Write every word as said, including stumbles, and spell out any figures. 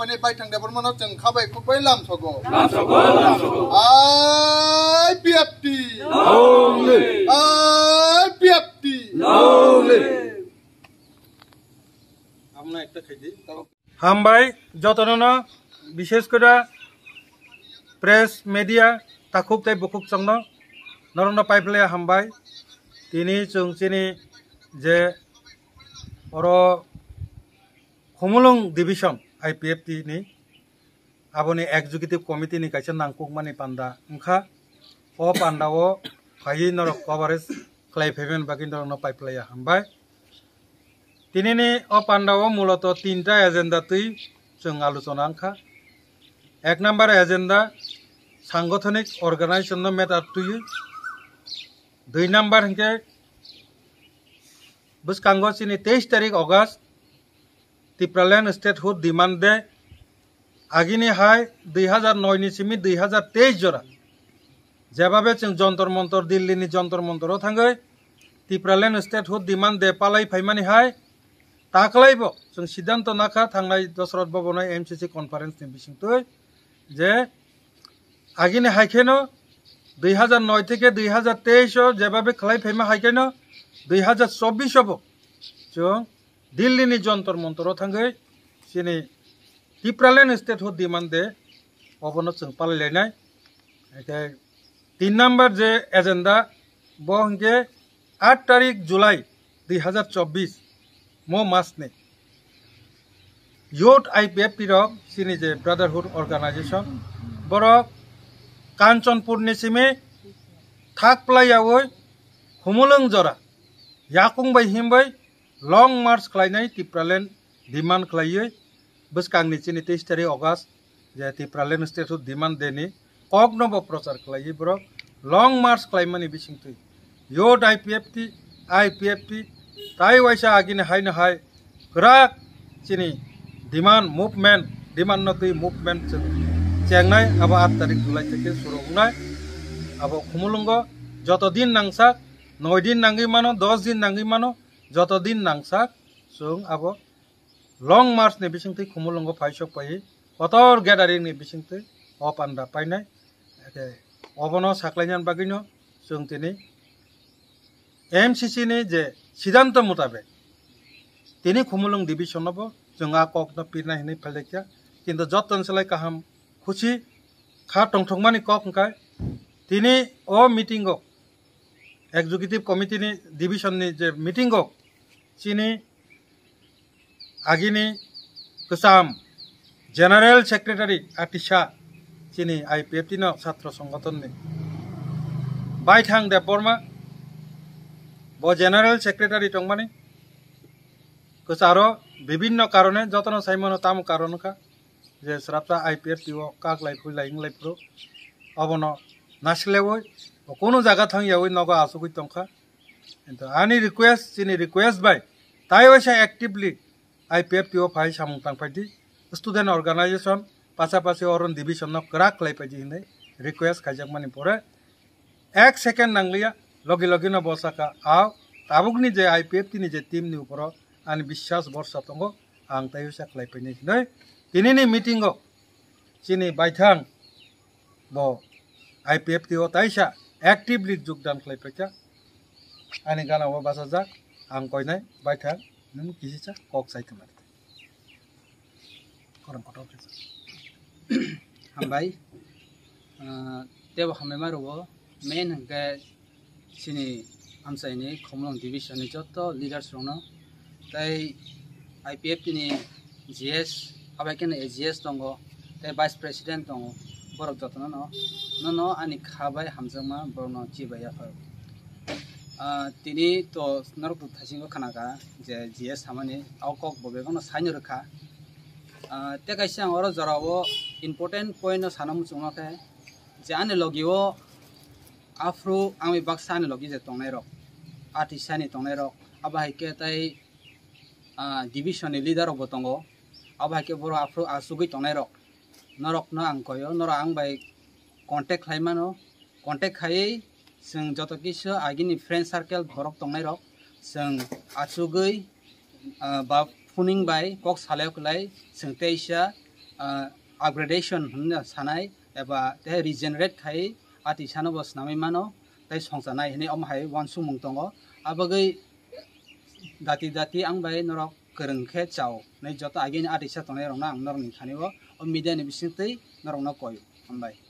Ani Baithang Debbarmano chwng khabai khukbai lamsogo. Lamsogo, lamsogo. I P F T. Long live. I P F T. Long live. Hambai, jotono no, bishesh kore press, media, takhuk tei bukhuk chwngno, norokno paiphlaiya hambai. Tini chwng chini je oro Khumulwng division I P F T ni, aboni executive committee ni kaisa nangkukmani panda wngkha. O panda o phaiwi norok coverage khlai phaimani bagwi norokno paiphlaiya hambai. Tinini o panda o muloto tinta agenda twi chwng alochona wngkha. Ek number agenda, sangothonik organization no matter twiwi. Dui number hinkhe bwskango chini teis tarik August Tipraland Statehood Demand Day. Agini hai dui hazar noi ni simi dui hazar teis jora, jebabe chwng Jontor Montor, Delhi ni Jontor Montor o thangwi Tipraland Statehood Demand Day palai phaimani hai, taklaibo chwng siddhanto nakha thangnai Dosrot Bhabono M C C conference ni bisingtwi je agini hai kheno dui hazar noi theke dui hazar teis o jebabe khlai phaima hai kheno dui hazar chobbish o bo chwng Delhi ni Jontor Montor o thangwi chini Tipraland Statehood Demand Day obono chwng palai lainai. Hingke tin number je agenda, bo hingke aat tarik July dui hazar chobbish, mo mas ni youth I P F T rok chini je brotherhood organization, borok Kanchanpur ni simi thak plai yaui Khumulwng jora yakung bai himbai long march khlainai Tipraland demand khlaiwi bwskangni chini teis tarik August je Tipraland Statehood Demand Day ni kokno bo prochar khlaiwi borok long march khlaimani bisingtwi youth I P F T, I P F T tai waisa agini haino hai kwrak chini demand movement, demand no twi movement chwng chengnai abo aat tarik July theke suru wngnai. Abo Khumulwngo joto din nangsak, noi din nangwi mano, dos din nangwi mano, joto din nangsak chwng abo long march ni bisingtwi Khumulwngo phaisok phaiwi kotor gathering ni bisingtwi o panda painai. Eke obono saklainani bagwino chwng tini M C C ni je siddhanto mutabek tini Khumulwng division no bo chwng a kok no pirnai hinwi phailekya, kintu joto ni slai kaham khusi kha tongthokmani kok hwnkhe tini o meeting o executive committee ni division ni je meeting o chini agini kwcham general secretary atisa chini I P F T no satro songothon ni Baithang Debbarma bo general secretary tongmani kwcharo bibinno karone jotono saimano tamo karon wngkha. Je srapsa I P F T o kak lai phui lai wng lai phuru obono nasilewoi bo kunu jaga thang yawi nogo asugwi tongkha. Kintu ani request, chini request bai tai waisa actively I P F T o phai samung tang phaidi. Student organization pasapasi oron division no kwrak khlai phaidi hinwi request khaijakmani pore ek second nangliya, logi logi no bo saka, "Ao, tabukni je I P F T ni je team ni uporo ani biswas borsa tongo, ang tai usa khlai painai hinwi." Tinini meeting o chini Baithang bo I P F T o taisa actively jogdan khlai paikha. Ani gana o bachajak, ang koinai Baithang, nwng kisisa kok sai thumari. Korom kotor khe. Hambai. Ah, tebo hambai ma rwo. Main hwnkhe chini amchaini Khumulwng division ni joto leaders rokno, tei I P F T ni G S, abai kheno A G S tongo, tei vice president tongo, borok jotono no, nono ani kha bai hamjakma borokno chibai yapharo. Ah, tini to norok thasingo khanakha je G S samani o kok bo bebakno saino rwkha. Ah, tei kaisa ang oro jorao important point no sana muchungma khe je ani logi o aphuru ang bai baksa ani logi je tongnai rok, artist ani tongnai rok, abo hai khe tei, ah, division ni leader rok bo tongo, abo hai khe borok aphuru achugwi tongnai rok, norok no ang koi o, norok ang bai contact khlai mano, contact khaiwi chwng joto kisa agini friend circle borok tongnai rok chwng achugwi, ah, ba phuning bai kok salai kwlai chwng teisa ah, upgradation hwnna sanai eba tei regenerate khai atisano bo swnamwi mano tei songchanai hwnwi omo hai uansukmung tongo. Abagwi dati dati ang bai norok kwrwng khe chao hwnwi joto agini atisa tongnai rokno ang norokni thani o, o media ni bisingtwi norokno koi. Hambai.